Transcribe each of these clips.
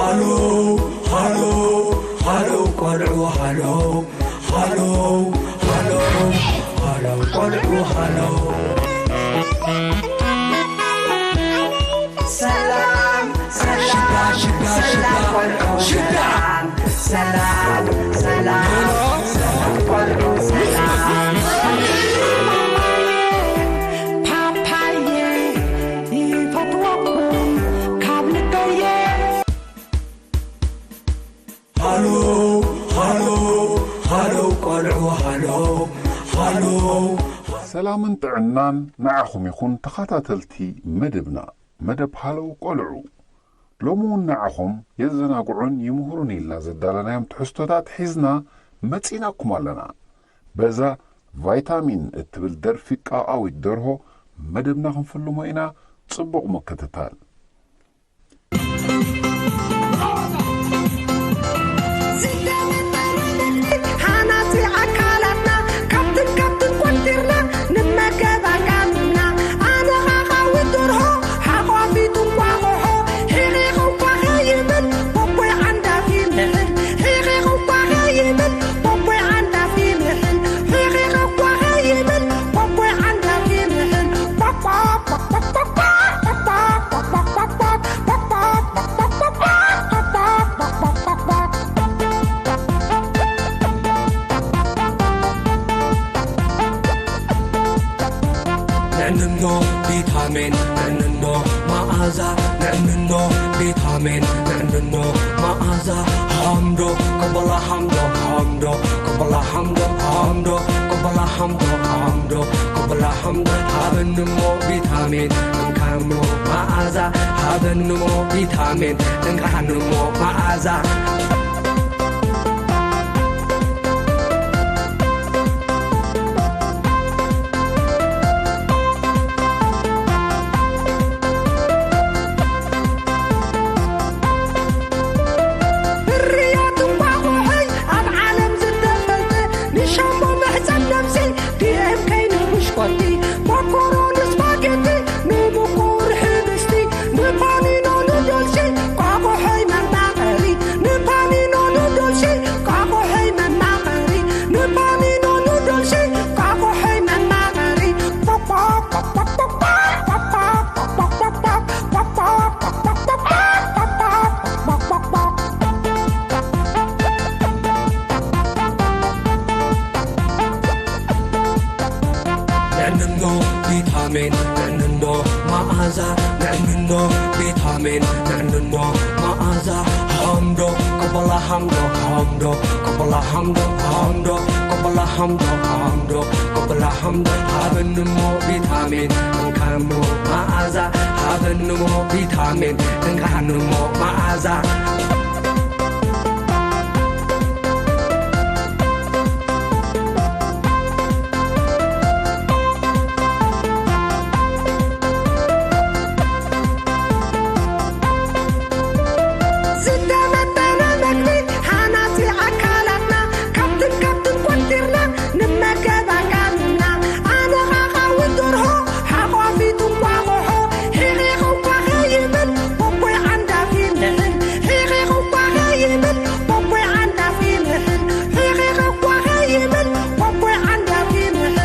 ሃሎ ሃሎ ሃሎ ቆልዑ ሃሎ ሃሎ ሃሎ ሃሎ ቆልዑ ሃሎ። ሰላም ሰላም ሽዳ ሽዳ ሰላም ሽዳ ቆልዑ ሽዳ። ሰላም ሰላም ሰላም ሰላም ቆልዑ ሰላም። ፓፓየ ይፈትወኩም ካብ ልበየ። ሃሎ ሃሎ ሃሎ ቆልዑ ሃሎ ሃሎ። ሰላምን ጥዕናን ንዓኹም ይኹን ተኸታተልቲ መደብና፣ መደብ ሃሎ ቆልዑ። ሎሚ እውን ንዓኹም የዘናግዑን ይምህሩን ኢልና ዘዳለናዮም ትሕዝቶታት ሒዝና መጺናኩም ኣለና። በዛ ቫይታሚን እትብል ደርፊ ቃቃዊት ደርሆ መደብና ክንፍልሞ ኢና። ጽቡቕ ምክትታል። ሃናጺ ኣካላትና ካብትን ካብትን ቆንጢርና ንመገብ ኣጋሚምና። ኣነ ኻኻዊ ደርሆ ሓቋፊት እንቋቑሖ ሒቒቕ እኳ ኸይብል ቦቦይ ዓንዳፊ ምሕል። ሒቒቕ እኳ ኸይብል ቦቦይ ዓንዳፊ ምሕል። ሒቒቕ እኳ ኸይብል ቦቦይ ዓንዳፊ ምሕል። ንዕንኖ ቪታሚን ንዕንኖ መኣዛ ንዕንኖ ቪታሚን ንዕንኖ መኣዛ ሃምዶ ከበላ ሃምዶ ሃምዶ ከበላ ሃምዶ ሃምዶ ከበላ ሃምዶ ሃምዶ ከበላ ሃምዶ ሃበንሞ ቪታሚን እንካኖ መኣዛ ሃበንሞ ቪታሚን እንካኖ መኣዛ ፍርያት እንቋቑሖይ ኣብ ዓለም ዝተፈልጠ ንሻምቦ መሕፀብ ነብሲ ዲኤምከይ ንብሽኮቲ መኮሮኒ ስፓጌቲ ንምቁር ሕብስቲ ንፓኒኖ ኑዶልሲ ቋቑሖይ መማቐሪ ንፓኒኖ ኑዶልሲ ቋቑሖይ መማቐሪ ንፓኒኖ ኑዶልሲ ቋቑሖይ መማቐሪ ንዕንኖ ቪታሚን ንዕንኖ መኣዛ ንዕንኖ ቪታሚን ንዕንኖ መኣዛ ሃምዶ ከበላ ሃምዶ ሃምዶ ከበላ ሃምዶ ሃምዶ ከበላ ሃምዶ ሃምዶ ከበላ ሃምዶ ሃበንሞ ቪታሚን እንካኖ መኣዛ ሃበንሞ ቪታሚን እንካኖ መኣዛ ዝተመጠነ መግቢ ሃናጺ ኣካላትና ካብትን ካብትን ቆንጢርና ንመገብ ኣጋሚምና ኣነ ኻኻዊ ደርሆ ሓቋፊት እንቋቑሖ ሒቒቕ እኳ ኸይብል ቦቦይ ዓንዳፊ ምሕል ሒቒቕ እኳ ኸይብል ቦቦይ ዓንዳፊ ምሕል ሒቒቕ እኳ ኸይብል ቦቦይ ዓንዳፊ ምሕል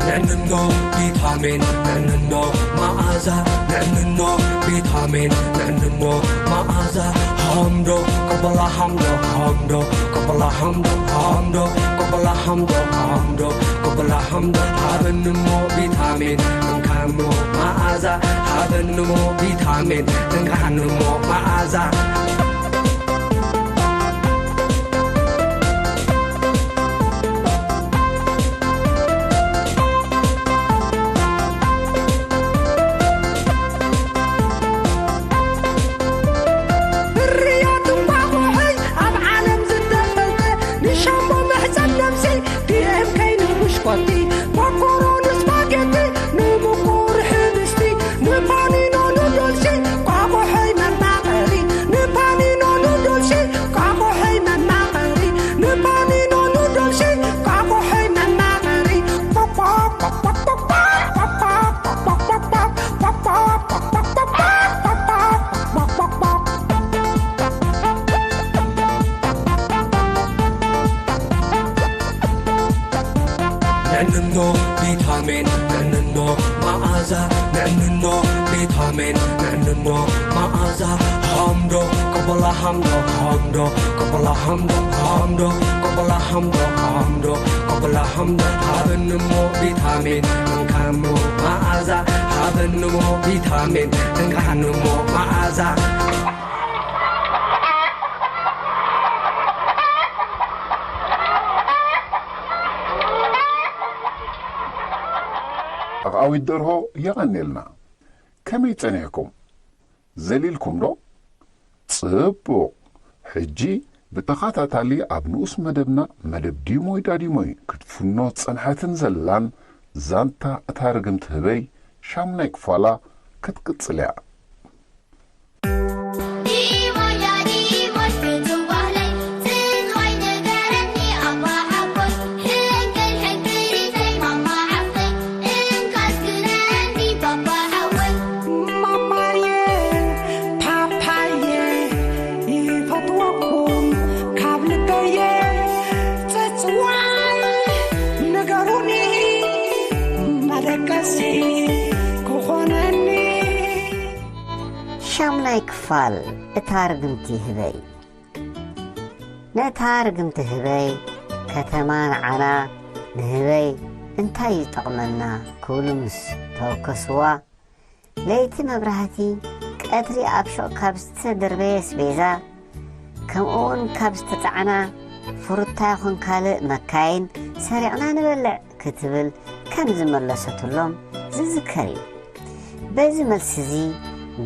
ንዕንኖ ቪታሚን ንዕንኖ መኣዛ ንዕንኖ ቪታሚን ንዕንኖ መኣዛ ሃምዶ ከበላ ሃምዶ ሃምዶ ከበላ ሃምዶ ሃምዶ ከበላ ሃምዶ ሃምዶ ከበላ ሃምዶ ሃበንሞ ቪታሚን እንካኖ መኣዛ ሃበንሞ ቪታሚን እንካኖ መኣዛ ፍርያት እንቋቑሖይ ኣብ ዓለም ዝተፈልጠ ንሻምቦ መሕፀብ ነብሲ ዲኤምከይ ንብሽኮቲ መኮሮኒ ስፓጌቲ ንምቁር ሕብስቲ ንፓኒኖ ኑዶልሲ ቋቑሖይ መማቐሪ ንፓ ንዕንኖ ቪታሚን ንዕንኖ መኣዛ ሃምዶ ቀበላ ሃምዶ ሃምዶ ቀበላ ሃምዶ ሃምዶ ቀበላ ሃምዶ ሃምዶ ቀበላ ሃምዶ ሃበንሞ ቪታሚን እንካንሞ መኣዛ ሃበንሞ ቪታሚን እንካንሞ መኣዛ። ኣቃዊት ደርሆ የቐንየልና። ከመይ ጸኒሕኩም? ዘሊልኩም ዶ? ጽቡቕ። ሕጂ ብተኸታታሊ ኣብ ንኡስ መደብና መደብ ዲሞይ ዳዲሞይ ክትፍኖ ዝጸንሐትን ዘላን ዛንታ እታ ርግምቲ ህበይ ሻምናይ ክፋላ ክትቅጽል እያ። ሻምናይ ክፋል እታ ርግምቲ ህበይ። ነታ ርግምቲ ህበይ ከተማ ንዓና ንህበይ እንታይ ይጠቕመና ክብሉ ምስ ተወከስዋ፣ ለይቲ መብራህቲ፣ ቀትሪ ኣብ ሹቕ ካብ ዝተደርበየ ኣስቤዛ፣ ከምኡውን ካብ ዝተጻዕና ፍሩታ ይኹን ካልእ መካይን ሰሪቕና ንበልዕ ክትብል ከም ዝመለሰትሎም ዝዝከር እዩ። በዚ መልሲ እዚ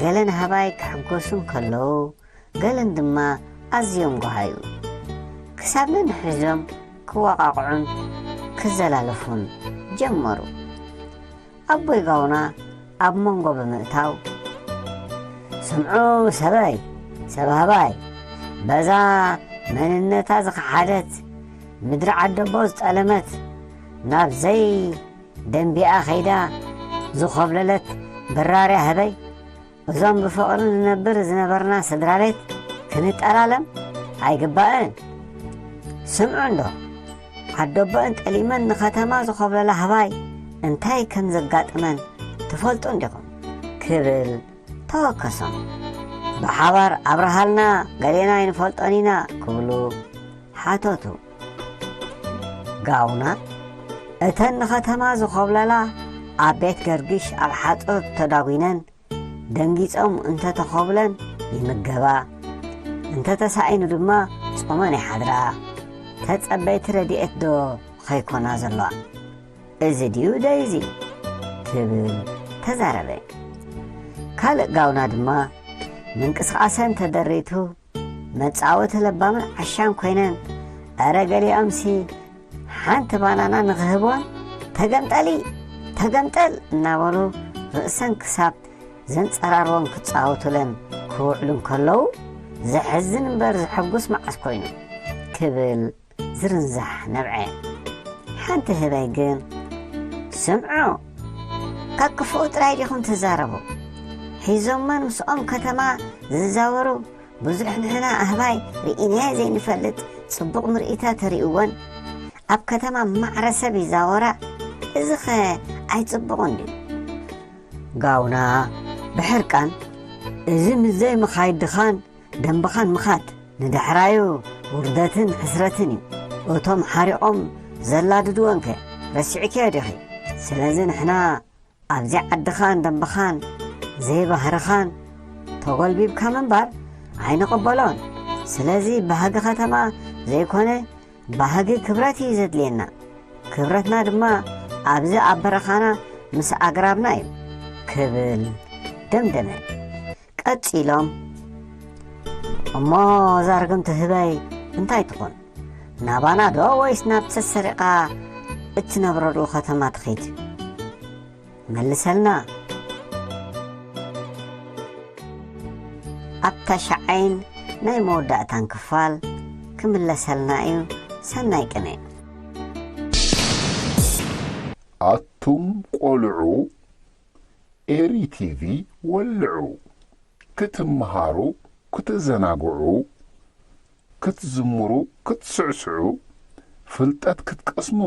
ገለ ናህባይ ክሕጎሱ እንከለዉ፣ ገለን ድማ ኣዝዮም ጓሃዩ። ክሳብ ነንሕዞም ክወቓቕዑን ክዘላለፉን ጀመሩ። ኣቦይ ጋውና ኣብ መንጎ ብምእታው፣ ስምዑ ሰበይ፣ ሰብ ሃባይ፣ በዛ መንነታ ዝኸሓደት፣ ምድሪ ዓደቦ ዝጠለመት፣ ናብ ዘይ ደንቢኣ ከይዳ ዝኾብለለት ብራርያ ህበይ፣ እዞም ብፍቕሪ ንነብር ዝነበርና ስድራ ቤት ክንጠላለም ኣይግባእን። ስምዑ እንዶ፣ ዓደቦአን ጠሊመን ንኸተማ ዝኾብለላ ህባይ እንታይ ከም ዘጋጠመን ትፈልጡ እንዲኹም? ክብል ተወከሶም። ብሓባር ኣብርሃልና፣ ገሌና ኣይንፈልጦን ኢና ክብሉ ሓተቱ። ጋውና፣ እተን ንኸተማ ዝኾብለላ ኣብ ቤት ገርግሽ ኣብ ሓጹር ተዳጒነን ደንጊጾም እንተተኾብለን ይምገባ፣ እንተተሳኢኑ ድማ ጾመን ይሓድራ። ተጸበይቲ ረድኤት ዶ ኸይኮና ዘለዋ? እዚ ድዩ ደይዚ? ክብል ተዛረበ። ካልእ ጋውና ድማ ምንቅስቓሰን ተደሪቱ መጻወቲ ለባምን ዓሻን ኮይነን፣ ኣረ ገሊኦምሲ ሓንቲ ባናና ንኽህብወን ተገምጠሊ ተገምጠል እናበሉ ርእሰን ክሳብ ዘንጸራርወን ክጻወቱለን ክውዕሉ እንከለዉ ዘሕዝን እምበር ዘሐጉስ መዓስ ኮይኑ ክብል ዝርንዛሕ ነብዐ። ሓንቲ ህበይ ግን ስምዑ፣ ካብ ክፉኡ ጥራይ ዲኹም ትዛረቡ? ሒዞመን ምስኦም ከተማ ዝዛወሩ ብዙሕ ንሕና ኣህባይ ርኢናዮ ዘይንፈልጥ ጽቡቕ ምርኢታ ተሪእወን ኣብ ከተማ ማዕረ ሰብ ይዛወራ። እዚኸ ኣይጽቡቕን ድዩ? ጋውና ብሕርቃን፣ እዚ ምስ ዘይምኻድ ድኻን ደንብኻን ምኻድ ንዳሕራዩ ውርደትን ሕስረትን እዩ። እቶም ሓሪቖም ዘላድድወንከ ረሲዕክዮ ዲኺ? ስለዚ ንሕና ኣብዚ ዓድኻን ደንብኻን ዘይባህርኻን ተጎልቢብካ ምንባር ኣይንቕበሎን። ስለዚ ባህጊ ከተማ ዘይኮነ ባህጊ ክብረት እዩ ዘድልየና። ክብረትና ድማ ኣብዚ ኣብ በረኻና ምስ ኣግራብና እዩ ክብል ደምደመ። ቀጺሎም እሞ እዛ ርግምቲ ህበይ እንታይ ትኾን? ናባና ዶ ወይስ ናብ ተሰሪቓ እትነብረሉ ከተማ ትኸይድ? መልሰልና። ኣብ ታሽዓይን ናይ መወዳእታን ክፋል ክምለሰልና እዩ። ሰናይ ቅነ። ኣቱም ቆልዑ ኤሪ ቲቪ ወልዑ። ክትምሃሩ፣ ክትዘናግዑ፣ ክትዝምሩ፣ ክትስዕስዑ፣ ፍልጠት ክትቀስሙ፣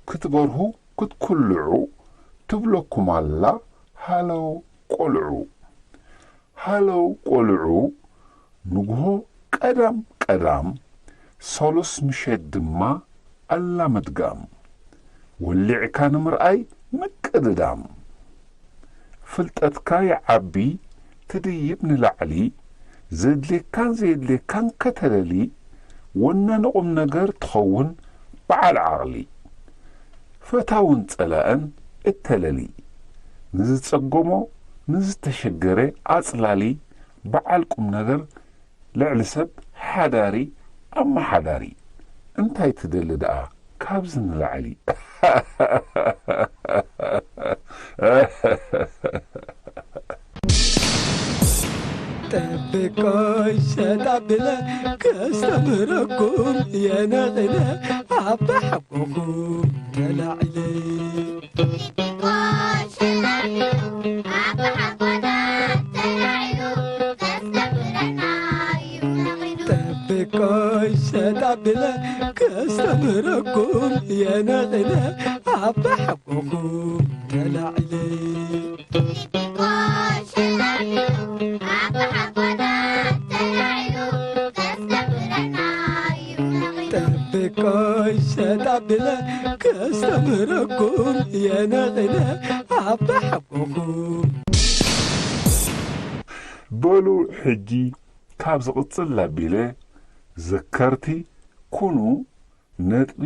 ክትበርሁ፣ ክትኩልዑ ትብለኩም ኣላ። ሃለው ቆልዑ። ሃለው ቆልዑ፣ ንግሆ ቀዳም ቀዳም፣ ሰሉስ ምሸት ድማ ኣላ ምድጋም። ወሊዕካ ንምርኣይ ምቅድዳም። ፍልጠትካ ይዓቢ ትድይብ ንላዕሊ፣ ዘድልየካን ዘየድልየካን ከተለሊ፣ ወነ ንቑም ነገር ትኸውን በዓል ዓቕሊ። ፈታውን ጸላእን እተለሊ፣ ንዝጸገሞ ንዝተሸገረ ኣጽላሊ፣ በዓል ቁም ነገር ልዕሊ ሰብ ሓዳሪ ኣመሓዳሪ። እንታይ ትደሊ ደኣ ካብዚ ንላዕሊ? ጠብቆይ ሸጣ ብለ ከስተምረኩም የነቕለ ኣባ ሓጎኹም ተላዕለ ጠብቆይ ሸጣ ብለ ከስተምረኩም የነቕለ ኣባ ሓጎኹም ተላዕለ ጠብቆይ ሸጣ ብለ ከስተምረኩም የነቕለ ኣባ ሓጎኹም በሉ ሕጂ ካብ ዝቕጽል ኣቢለ ዘከርቲ ኩኑ። ነጥቢ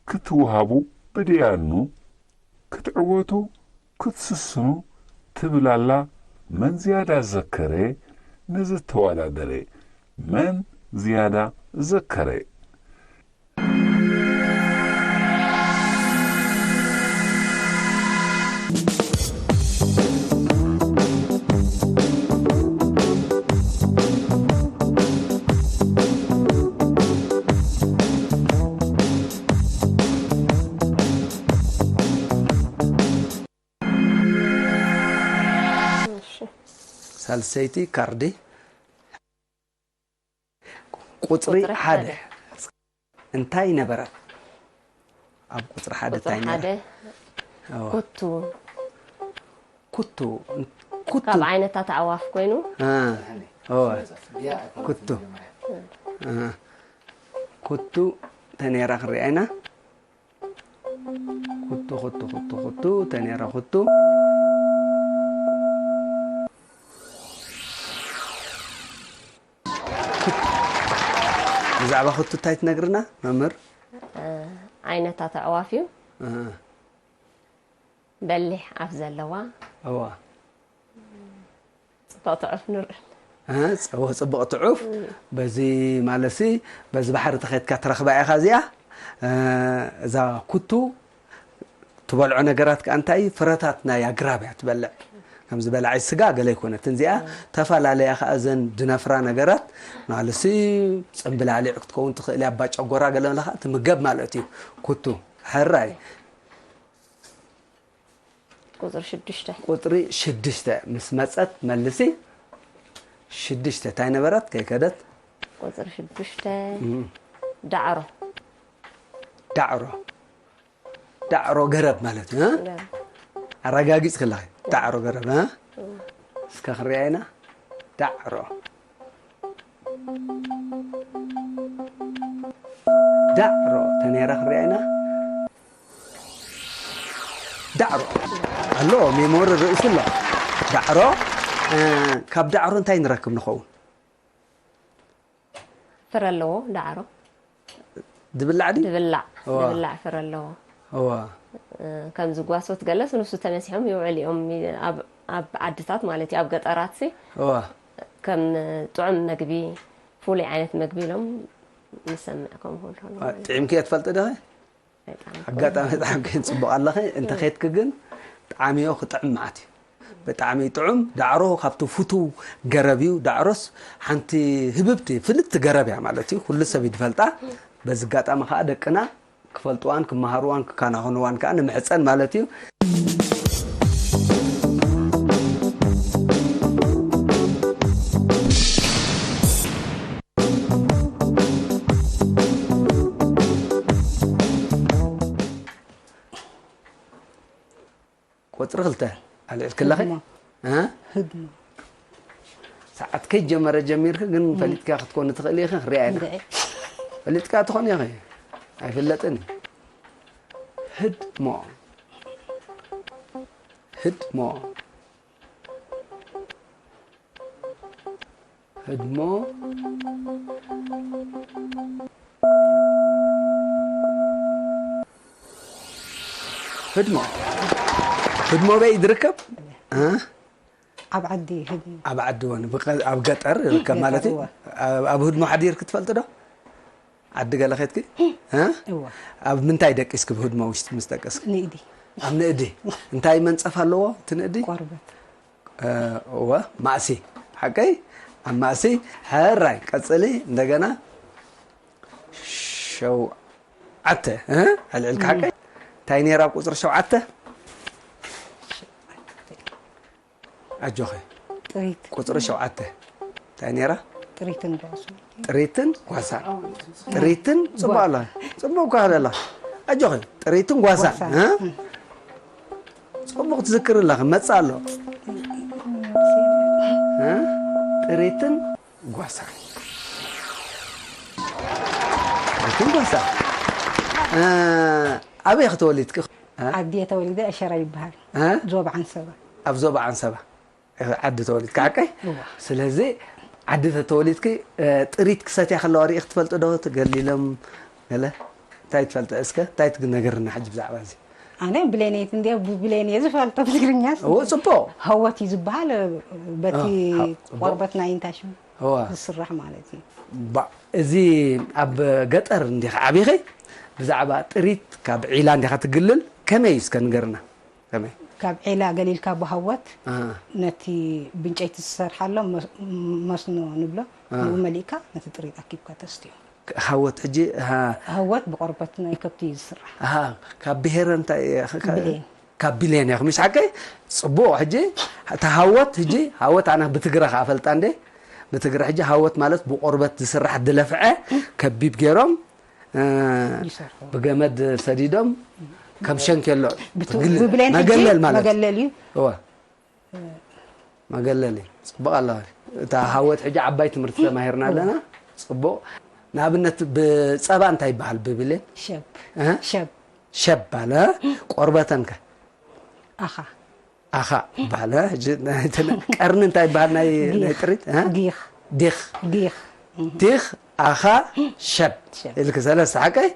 ክትወሃቡ ብደያኑ ክትዕወቱ ክትስስኑ ትብል ኣላ። መን ዝያዳ ዘከረ ንዝተወዳደረ መን ዝያዳ ዘከረ። ሳልሰይቲ ካርዲ ቁፅሪ ሓደ እንታይ ነበረ? ኣብ ቁፅሪ ሓደ እንታይ ነበረ? ኩቱ ኩቱ ኩቱ ካብ ዓይነታት ኣዕዋፍ ኮይኑ ኩቱ ኩቱ ተኔራ ክንሪኣ ኢና። ኩቱ ኩቱ ኩቱ ኩቱ ተኔራ ኩቱ ብዛዕባ ኩቱ እንታይ ትነግርና መምህር? ዓይነታት ኣዕዋፍ እዩ። በሊሕ ኣፍ ዘለዋ እዋ ፅቡቕ ትዑፍ ንርኢ። እ፣ ፅቡቕ ፅቡቕ ትዑፍ በዚ ማለትሲ በዚ ባሕሪ ተኸድካ ትረኽባ ኢኻ እዚኣ። እ፣ እዛ ኩቱ ትበልዖ ነገራት ከኣ እንታይ ፍረታት ናይ ኣግራብ እያ ትበልዕ። ከምዚ በላዓይ ስጋ ገለ ኣይኮነትን እዚኣ። ተፈላለያ ከኣ እዘን ድነፍራ ነገራት ማለትሲ ፅምብላሊዕ ክትከውን ትኽእል እያ፣ ባጨጎራ ገለ ከኣ ትምገብ ማለት እዩ። ኩቱ ሕራይ ቁፅሪ ሽዱሽተ ቁፅሪ ሽዱሽተ ምስ መፀት መልሲ። ሽዱሽተ እንታይ ነበረት ከይከደት? ቁፅሪ ሽዱሽተ ዳዕሮ ዳዕሮ ዳዕሮ ገረብ ማለት እዩ። እ? ኣረጋጊፅ ከለኺ ዳዕሮ ገረብ እ? እስከ ክንሪኣ ኢና። ዳዕሮ ዳዕሮ ተነይራ ክንሪኣ ኢና። ዳዕሮ ኣሎ ሜሞሪ ርእሱ ኣሎ። ዳዕሮ እ፣ ካብ ዳዕሮ እንታይ ንረክብ ንኸውን? ፍረ ኣለዎ ዳዕሮ ድብላዕ ድዩ? ድብላዕ እዋ። ድብላዕ ፍረ ኣለዎ። እዋ እ፣ ከምዚ ጓሶት ገለስ ንሱ ተነሲሖም ይውዕል እዮም ኣብ ኣብ ዓድታት ማለት እዩ። ኣብ ገጠራት ሲ እዋ ከም ጥዑም መግቢ ፍሉይ ዓይነት መግቢ ኢሎም ንሰምዕ ከምኡ ከሎ ማለት እዩ። ጥዒምክዮ ትፈልጢ ዶ? በጣም ኣጋጣሚ ጥዓምክዮ ጽቡቕ ኣለኺ። እንተ ኸድኪ ግን ጣዕምዮ ክጥዕም መዓት እዩ። ብጣዕሚ ጥዑም ዳዕሮ ካብቲ ፍቱው ገረብ እዩ። ዳዕሮስ ሓንቲ ህብብቲ ፍልጥቲ ገረብ እያ ማለት እዩ። ኩሉ ሰብ እዩ ዝፈልጣ። በዚ ኣጋጣሚ ከኣ ደቅና ክፈልጥዋን ክመሃርዋን ክከናኸንዋን ከኣ ንምሕጸን ማለት እዩ። ቁፅሪ ክልተ ኣልዕልክለኺ? ህድሞ። እ? ህድሞ። ሰዓት ከይጀመረ ጀሚርኪ ግን ፈሊጥካ ክትኮኒ ትኽእሊ ኢኺ፣ ክንሪኣ ኢና። እንድዒ። ፈሊጥካ ትኾኒ ኢኺ። ኣይፍለጥን እዩ። ህድሞ። ህድሞ። ህድሞ። ህድሞ። ህድሞ በይ ዝርከብ? እ? ኣብ ዓዲ ህድሞ። ኣብ ዓዲ ወን፣ ብቀ-፣ ኣብ ገጠር ይርከብ ገጠር፣ ማለት እዩ። እወ። ኣብ፣ ኣብ ህድሞ ሓዲርኪ ትፈልጢ ዶ? ዓዲ ገለ ኸድኪ? እ? እወ። ኣብ ምንታይ ደቂስኪ ብህድሞ ውሽጢ ምስ ደቀስኪ? ንእዲ። ኣብ ንእዲ። እንታይ መንጸፍ ኣለዎ እቲ ንእዲ? ቆርበት። እ፣ እወ፣ ማእሲ። ሓቀይ? ኣብ ማእሲ። ሕራይ፣ ቀጽሊ፣ እንደገና። ሸውዓተ፣ እ? ኣልዕልካ ሓቀይ? እንታይ ነይራ ኣብ ቁጽሪ ሸውዓተ? ኣጆኺ። ጥሪት። ቁጽሪ ሸውዓተ። እንታይ ነይራ? ጥሪትን ጓሳን። ጥሪትን ጓሳን። ጥሪትን ጽቡቕ ጓ- ኣላ። ጽቡቕ እኳ ኣለላ። ኣጆኺ። ጥሪትን ጓሳን። ጓሳን። እ? ጽቡቕ ትዝክር ኣለኺ። መጽእ ኣሎ። እ? ጥሪትን ጓሳን። ጥሪትን ጓሳን። እ፣ ኣበይ ኢኺ ተወሊድኪ? እ? ዓዲ ተወሊደ፣ እሸራ ይበሃል። እ? ዞባ ዓንሰባ። ኣብ ዞባ ዓንሰባ። ዓዲ ተወሊድካ ሓቀይ? እዋ። ስለዚ ዓዲ ተተወሊድኪ፣ እ፣ ጥሪት ክሰትያ ከለዋ ርኢኽ ትፈልጢ ዶ? ትገሊሎም ገለ? እንታይ ትፈልጢ? እስከ እንታይ ትነግርና ሕጂ ብዛዕባ እዚ? ኣነ ብሌን እየ እንድየ፣ ብብሌን እየ ዝፈልጦ ብትግርኛስ። እዎ፣ ጽቡቕ። ሃወት እዩ ዝበሃል፣ በቲ ኣዎ፣ ሃ-፣ ጽቡቕ። ቆርበት ናይ እንታይ ሽሙ እዋ። ዝስራሕ ማለት እዩ። ባ-፣ እዚ ኣብ ገጠር እንዲኻ ዓቢኺ፣ ብዛዕባ ጥሪት ካብ ዒላ እንዲኻ ትግልል፣ ከመይ እዩ እስከ ንገርና? ከመይ? ካብ ዒላ ገሊልካ ብሃወት አ። ነቲ ብንጨይቲ ዝሰርሓሎም መስ-፣ መስኖ ንብሎ፣ አ። ንኡ መሊእካ ነቲ ጥሪት ኣኪብካ ተስትዮ። ሃወት ሕጂ፣ ሃ። ሃወት ብቆርበት ናይ ከብቲ እዩ ዝስራሕ። ኣሃ፣ ካብ ብሄረ እንታይ፣ ከ-፣ ብሌን። ካብ ብሌን ኢኹም፣ ምሽ ሓቀይ? ጽቡቕ፣ ሕጂ እታ ሃወት፣ ሕጂ ሃወት ኣነ ብትግረ ከኣ ፈልጣ እንዴ? ብትግረ ሕጂ ሃወት ማለት ብቆርበት ዝስራሕ ድለፍዐ ከቢብ ገይሮም፣ እ፣ ይሰርሑ። ብገመድ ሰዲዶም ከም ሸንኬሎ ብቱ-፣ ትግል-፣ ብብሌን ሕጂ መገለል ማለት። መገለል እዩ። እወ። መገለሊ። ጽቡቕ ኣለኻ። እታ ሃወት ሕጂ ዓባይ ትምህርቲ ተማሂርና ኣለና። ጽቡቕ። ንኣብነት ብጸባ እንታይ ይበሃል ብብሌን? ሸብ። እ? ሸብ። ሸብ ኣለ። ቆርበተን ከ? ኣኻ። ኣኻ ይበሃል። ሕጂ ናይ እንትን ቀርኒ እንታይ ይበሃል ናይ፣ ናይ ጊኽ። ጥሪት? እ? ጊኽ። ዲኽ። ጊኽ። ዲኽ፣ ኣኻ፣ ሸብ። ሸብ። ኢልክ ሰለስተ ሓቀይ?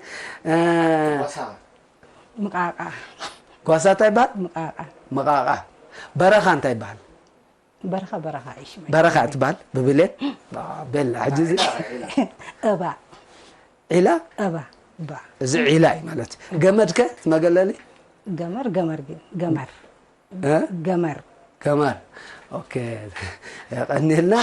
እ፣ ጓሳ። ምቃቃ። ጓሳ እንታይ ይበሃል? ምቃቃ። ምቃቃ። በረኻ እንታይ ይበሃል? በረኻ፣ በረኻ እዩ ሽመይ። በረኻ ትበሃል ብብሌን? ባ-፣ ቤላ፣ ሕጂ እዚ እባ። ዒላ? እባ፣ እባ። እዚ ዒላ እዩ ማለት እዩ። ገመድ ከ? እቲ መገለሊ? ገመር፣ ገመር ግን፣ ገመር። እ? ገመር። ገመር። ኦኬ። የቐንየልና።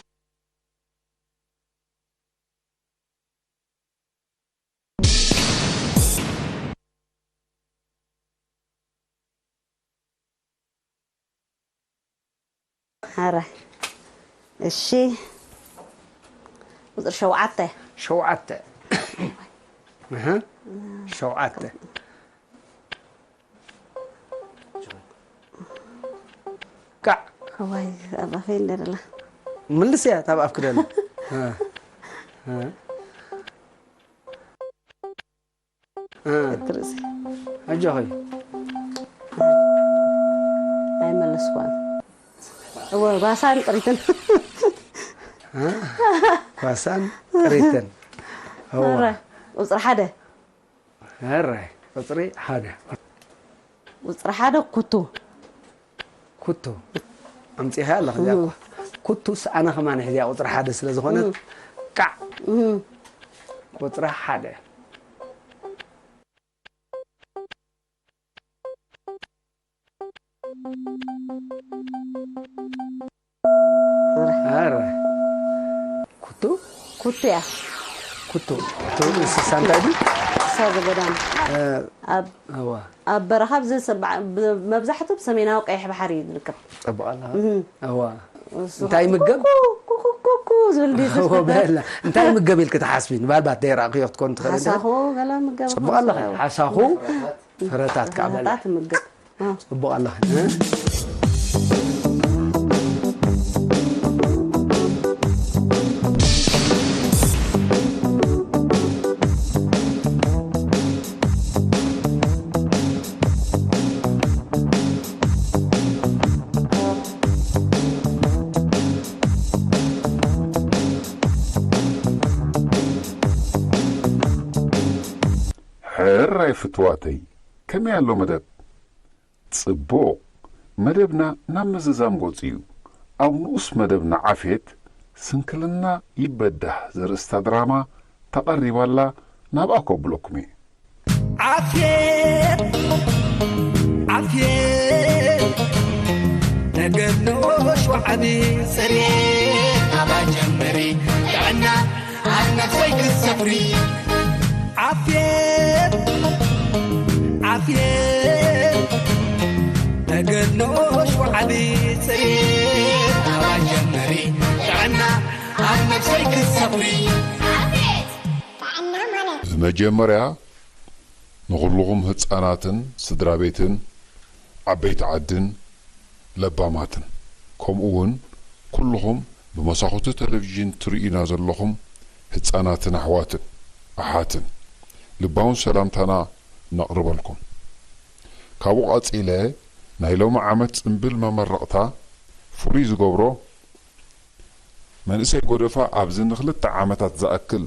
ኧረ፣ እሺ። ቁጽሪ ሸውዓተ። ሸውዓተ። እህ። ሸውዓተ። ካዕ። እዋይ፣ ኣብ ኣፈይ እንደ ደላ። ምልስ እያ፣ ታብ ኣፍኪ ደላ። እ፣ እ። እ። እትርእሲ። ኣጆኺ። ኣይመለስኳን። እወ፣ ጓሳን ጥሪትን። እ? ጓሳን ጥሪትን። እወ። ኧረ፣ ቁጽሪ ሓደ። ኧረ፣ ቁጽሪ ሓደ። ቁጽሪ ሓደ ኩቱ። ኩቱ። ኣምጺእኻ ኣለኻ እዚኣ እኮ። እም። ኩቱስ ኣነ ከማን እዚኣ ቁጽሪ ሓደ ስለ ዝኾነት፣ እም። ቃዕ። እም። ቁጽሪ ሓደ። ኧረ። ኩቱ? ኩቱ እያ። ኩቱ። ኩቱ እንስሳ እንታይ ድዩ? እንስሳ ዘገዳም። እ፣ ኣብ፣ እዋ። ኣብ በረኻ ብዘሰ-፣ ብ-፣ መብዛሕትኡ ብሰሜናዊ ቀይሕ ባሕሪ እዩ ዝርከብ። ጽቡቕ ኣለኻ። እህ። እዋ። እሱ እንታይ ከዓ ይምገብ? ኩኩ፣ ኩኩ፣ ኩኩ ዝብል ድዩ? እዎ፣ በላ። እንታይ ይምገብ ኢልክ ትሓስቢ? ምናልባት ደይራእኽዮ ክትኮን ትኽእል እንተ-፣ ሓሳኹ ገለ ምገብ ጽቡቕ ኣለኻ። ይኸውን። ሓሳኹ፣ ፍረታት፣ ፍረታት ከዓ በላ። ፍረታት ይምገብ። እ። ጽቡቕ ኣለኻ። እ? ኣይ ፍትዋተይ፣ ከመይ ኣሎ መደብ? ጽቡቕ። መደብና ናብ ምዝዛም ገጹ እዩ። ኣብ ንኡስ መደብና ዓፌት፣ ስንክልና ይበዳህ ዘርእስታ ድራማ ተቐሪባ ኣላ፣ ናብኣ ከብለኩም እየ። ዓፌት፣ ዓፌት፣ ተገድሎ ሸውዓቢ ጽሬት ናባ ጀምሪ፣ ጥዕና ኣብ ነፍሰይ ክትሰፍሪ። ዓፌት፣ ዓፌት፣ ተገድሎ ሸውዓቢ ጽሬት ናባ ጀምሪ፣ ጥዕና ኣብ ነፍሰይ ክትሰፍሪ። ዓፌት፣ ጥዕና ማለት ብመጀመርያ ንኹልኹም ህጻናትን ስድራ ቤትን፣ ዓበይቲ ዓድን ለባማትን፣ ከምኡ እውን ኩልኹም ብመሳኹቲ ቴሌቪዥን ትርእዩና ዘለኹም ህጻናትን ኣሕዋትን ኣሓትን፣ ልባውን ሰላምታና ነቕርበልኩም። ካብኡ ቀጺለ፣ ናይ ሎሚ ዓመት ጽምብል መመረቕታ ፍሉይ ዝገብሮ፣ መንእሰይ ጎደፋ ኣብዚ ንኽልተ ዓመታት ዝኣክል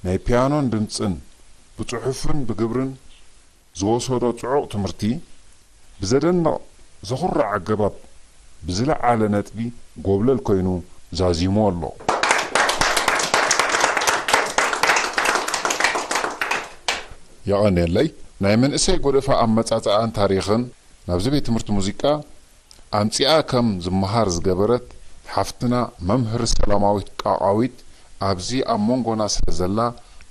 ናይ ፒያኖን ድምጽን ብጽሑፍን ብግብርን ዝወሰዶ ጽዑቕ ትምህርቲ፣ ብዘደንቕ ዘኹርዕ ኣገባብ ብዝለዓለ ነጥቢ ጎብለል ኮይኑ ዛዚሙ ኣሎ። የቐንየለይ። ናይ መንእሰይ ጎደፋ ኣመጻጽኣን ታሪኽን ናብዚ ቤት ትምህርቲ ሙዚቃ ኣምጺኣ ከም ዝመሃር ዝገበረት ሓፍትና መምህር ሰላማዊት ቃቓዊት ኣብዚ ኣብ መንጎና ስለ ዘላ፣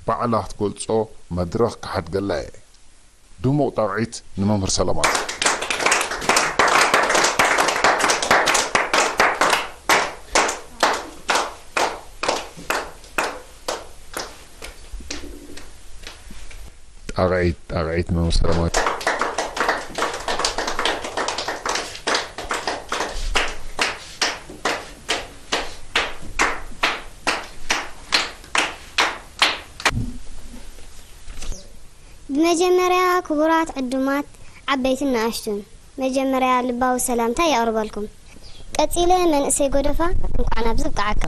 ባዕላ ክትገልጾ መድረኽ ክሓድገላ እየ። ድሙቕ ጣቕዒት ንመምህር ሰላማዊት። ጣቕዒት፣ ጣቕዒት መምህር ሰላማዊት። ብመጀመርያ ክቡራት ዕዱማት ዓበይትን ንኣሽቱን፣ መጀመርያ ልባዊ ሰላምታ የቕርበልኩም። ቀጺለ መንእሰይ ጎደፋ፣ እንኳዕ ናብዚ ብቃዓካ።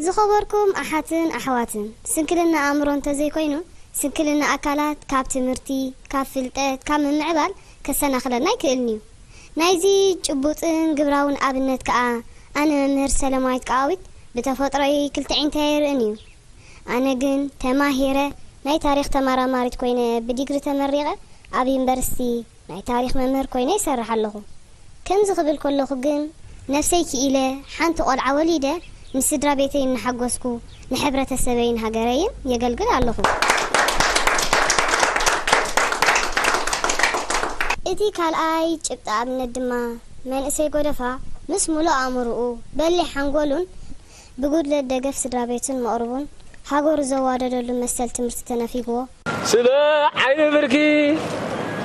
ዝኸበርኩም ኣሓትን ኣሕዋትን፣ ስንክልና ኣእምሮ እንተዘይኮይኑ፣ ስንክልና ኣካላት ካብ ትምህርቲ፣ ካብ ፍልጠት፣ ካብ ምምዕባል ከሰናኽለና ኣይክእልን እዩ። ናይዚ ጭቡጥን ግብራውን ኣብነት ከኣ፣ ኣነ መምህር ሰለማዊት ቃዊት ብተፈጥሮይ ክልተ ዒንተይ ኣይርእን እዩ። ኣነ ግን ተማሂረ ናይ ታሪኽ ተመራማሪት ኮይነ ብዲግሪ ተመሪቐ ኣብ ዩኒቨርሲቲ ናይ ታሪኽ መምህር ኮይነ ይሰርሕ ኣለኹ። ከምዚ ክብል ከለኹ ግን ነፍሰይ ክኢለ ሓንቲ ቆልዓ ወሊደ ንስድራ ቤተይ እናሓጎስኩ ንሕብረተሰበይን ሃገረይን የገልግል ኣለኹ። እቲ ካልኣይ ጭብጢ ኣብነት ድማ መንእሰይ ጎደፋ ምስ ሙሉእ ኣእምርኡ በሊሕ ሓንጎሉን ብጉድለት ደገፍ ስድራ ቤትን መቕርቡን ሃገሩ ዘዋደደሉ መሰል ትምህርቲ ተነፊግዎ። ስለ ዓይኒ ብርኪ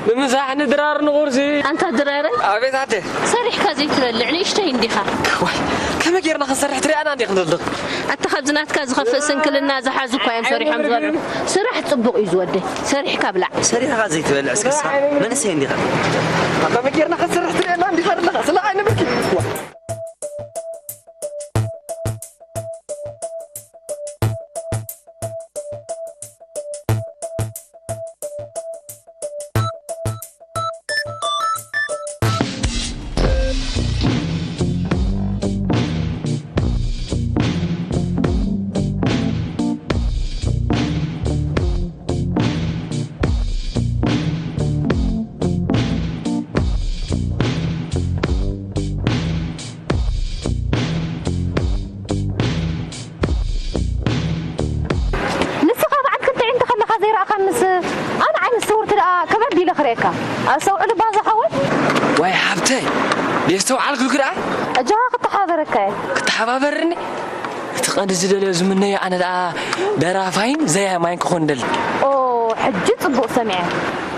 ንምሳሕ ንድራር ንቑርሲ። ኣንታ ድራረ፣ ኣቤት ኣደ። ሰሪሕካ ዘይትበልዕ ንእሽተይ እንዲኻ። ዋይ፣ ከመይ ጌርና ክንሰርሕ ትሪኣና እንዲኻ ንደልድቕ? ኣታ ካብዚ ናትካ ዝኸፍእ ስንክልና ዝሓዙ እኳ እዮም ሰሪሖም ዝበልዑ። ስራሕ ጽቡቕ እዩ ዝወደይ፣ ሰሪሕካ ብላዕ። ሰሪሕካ ዘይትበልዕ እስከሳ መንእሰይ እንዲኻ። ኣታ ከመይ ጌርና ክንሰርሕ ትሪኣና እንዲኻ ዘለኻ? ስለ ዓይኒ ብርኪ። ንስኻ በዓል ክልተ ዒንቲ ከለኻ ዘይረኣኻንስ፣ ኣነ ዓይነት ስውርቲ ደኣ ከበድ ኢለ ክርእየካ። ኣስተውዕል እባ ዝሓወይ። ዋይ ሓብተይ፣ የስተውዓልክልኪ ደኣ። እጃኻ ክተሓባበረካ እየ። ክተሓባበርኒ? እቲ ቀንዲ ዝደልዮ ዝምነዮ ኣነ ደኣ ደራፋይን ዘያማይን ክኾን ደሊ። ኦ፣ ሕጂ ጽቡቕ ሰሚዐ።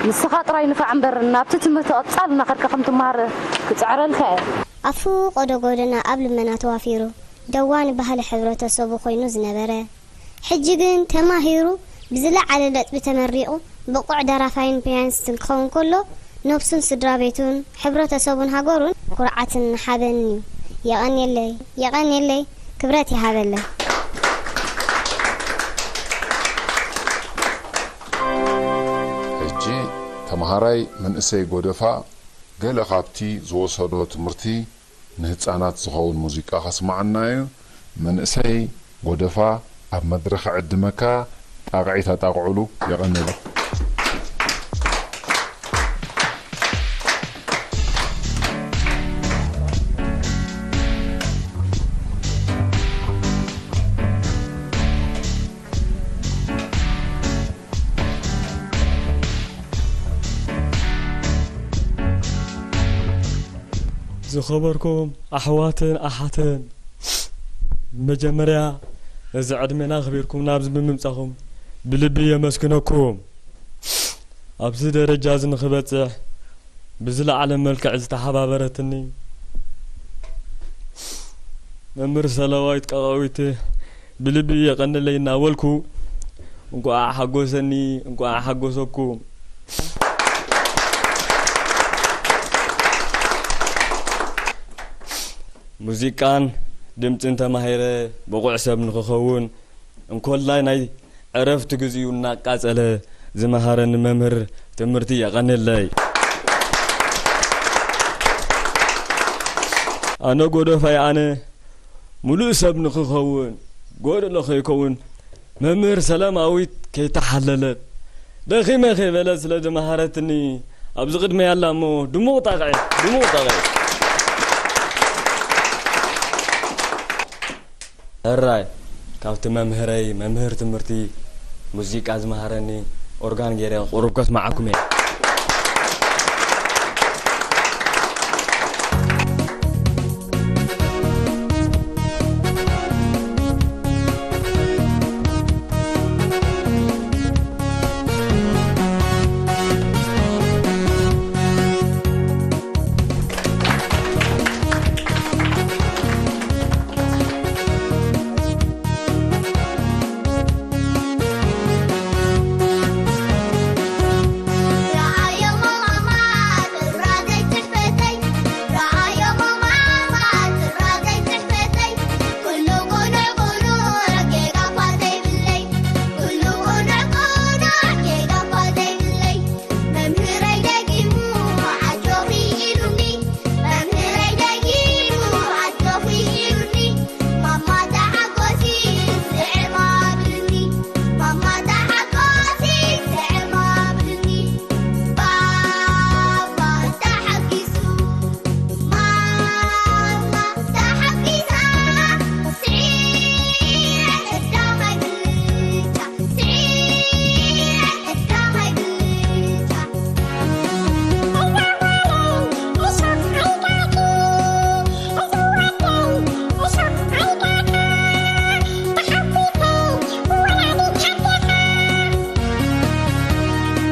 ንስኻ ጥራይ ንፋዕ እምበር ናብቲ ትምህርቲ ቀጻሊ እናኸድካ ከም ትመሃር ክጽዕረልካ እየ። ኣብ ፍቖዶ ጎደና ኣብ ልመና ተዋፊሩ፣ ደዋኒ ባህሊ ሕብረተሰቡ ኮይኑ ዝነበረ፣ ሕጂ ግን ተማሂሩ ብዝለዓለ ነጥቢ ተመሪቑ ብቑዕ ደራፋይን ፒያኒስትን ክኸውን ከሎ፣ ነብሱን ስድራ ቤቱን፣ ሕብረተሰቡን ሃገሩን ኩርዓትን ሓበንን እዩ። የቐንየለይ፣ የቐንየለይ፣ ክብረት ይሃበለይ። መሃራይ መንእሰይ ጎደፋ ገለ ካብቲ ዝወሰዶ ትምህርቲ ንህጻናት ዝኸውን ሙዚቃ ከስምዓና እዩ። መንእሰይ ጎደፋ ኣብ መድረኽ ዕድመካ ጣቕዒት ኣጣቕዑሉ። የቐንየለይ። ዝኸበርኩም ኣሕዋትን ኣሓትን፣ መጀመርያ ነዚ ዕድሜና ኣኽቢርኩም ናብዚ ብምምጻኹም ብልቢ የመስግነኩም። ኣብዚ ደረጃ እዚ ንኽበጽሕ ብዝለዓለ መልክዕ ዝተሓባበረትኒ መምህር ሰለዋዊት ቀቓዊት ብልቢ የቐንለይ እናበልኩ፣ እንቋዕ ሓጎሰኒ፣ እንቋዕ ሓጎሰኩም። ሙዚቃን ድምጽን ተማሂረ ብቑዕ ሰብ ንኽኸውን፣ እንኮላይ ናይ ዕረፍቲ ግዜኡ እናቃጸለ ዝመሃረኒ መምህር ትምህርቲ የቐንለይ። ኣነ ጎደፋይ ኣነ፣ ምሉእ ሰብ ንኽኸውን፣ ጎደሎ ከይከውን፣ መምህር ሰላማዊት ከይተሓለለት፣ ደኺመ ከይበለት ስለ ዝመሃረትኒ፣ ኣብዚ ቅድመይ ኣላ እሞ ድሙቕ ጣቕዒት፣ ድሙቕ ጣቕዒት። ሕራይ፣ ካብቲ መምህረይ፣ መምህር ትምህርቲ ሙዚቃ ዝመሃረኒ፣ ኦርጋን ገይረ ቁሩብ ከስምዓኩም እየ።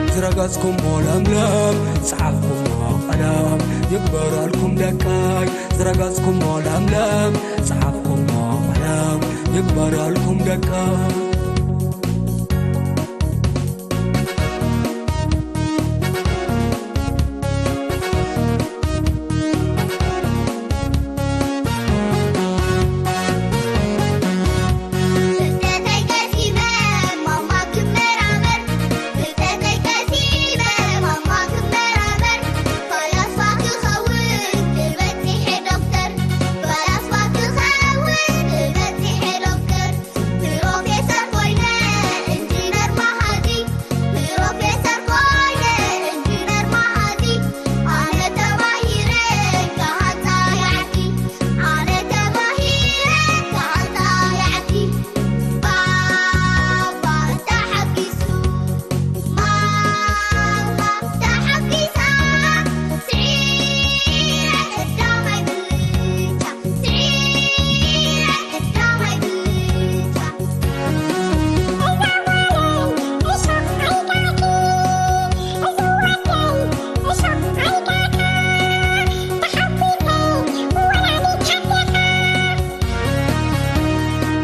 ዝረገጽኩሞ ለምለም፣ ጸሓፍኩሞ ቀለም፣ ይግበረልኩም ደቀይ። ዝረገጽኩሞ ለምለም፣ ጸሓፍኩሞ ቀለም፣ ይግበረልኩም ደቀይ።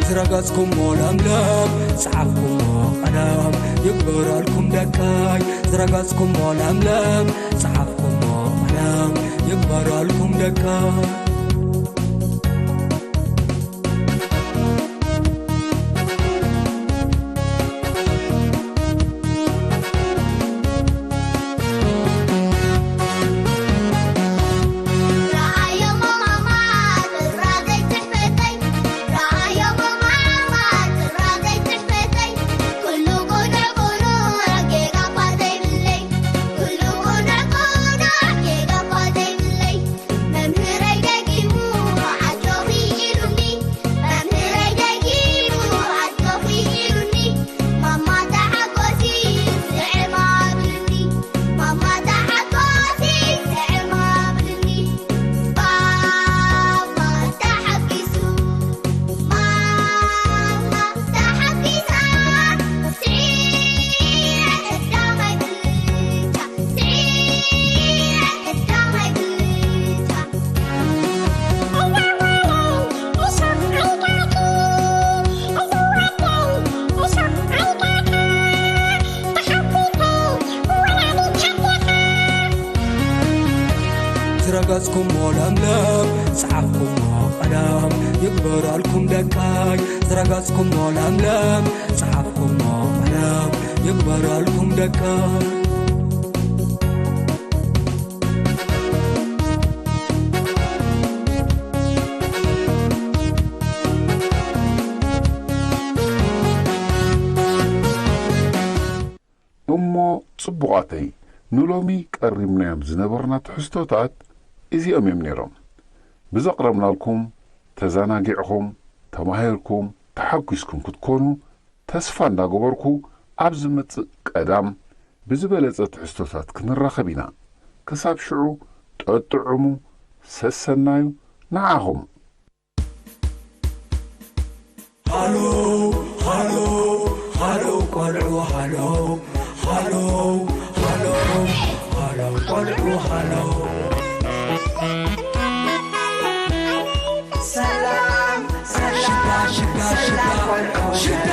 ዝረገጽኩሞ ለምለም፣ ጸሓፍኩሞ ቀለም፣ ይግበረልኩም ደቀይ። ዝረገጽኩሞ ለምለም፣ ጸሓፍኩሞ ቀለም፣ ይግበረልኩም ደቀይ። ይግበረልኩም ደቃይ ዝረገጽኩሞ ለምለም ጸሓፍኩሞ ቀለም ይግበረልኩም ደቃይ። እሞ ጽቡቓተይ፣ ንሎሚ ቀሪብናዮም ዝነበርና ትሕዝቶታት እዚኦም እዮም ነይሮም። ብዘቕረብናልኩም ተዘናጊዕኹም፣ ተማሂርኩም፣ ተሓጒስኩም ክትኮኑ ተስፋ እንዳገበርኩ፣ ኣብ ዝመጽእ ቀዳም ብዝበለጸ ትሕዝቶታት ክንራኸብ ኢና። ክሳብ ሽዑ ጠጥዕሙ፣ ሰሰናዩ ንዓኹም። ሃሎ ሃሎ ሃሎ ቆልዑ ሃሎ ሃሎ ሃሎ ሃሎ ቆልዑ ሃሎ። ሰላም ሰላም ሽታ ሽታ ሽታ ሰላም ቆልዑ ሽታ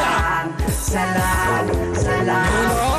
ሰላም ሰላም ሰላም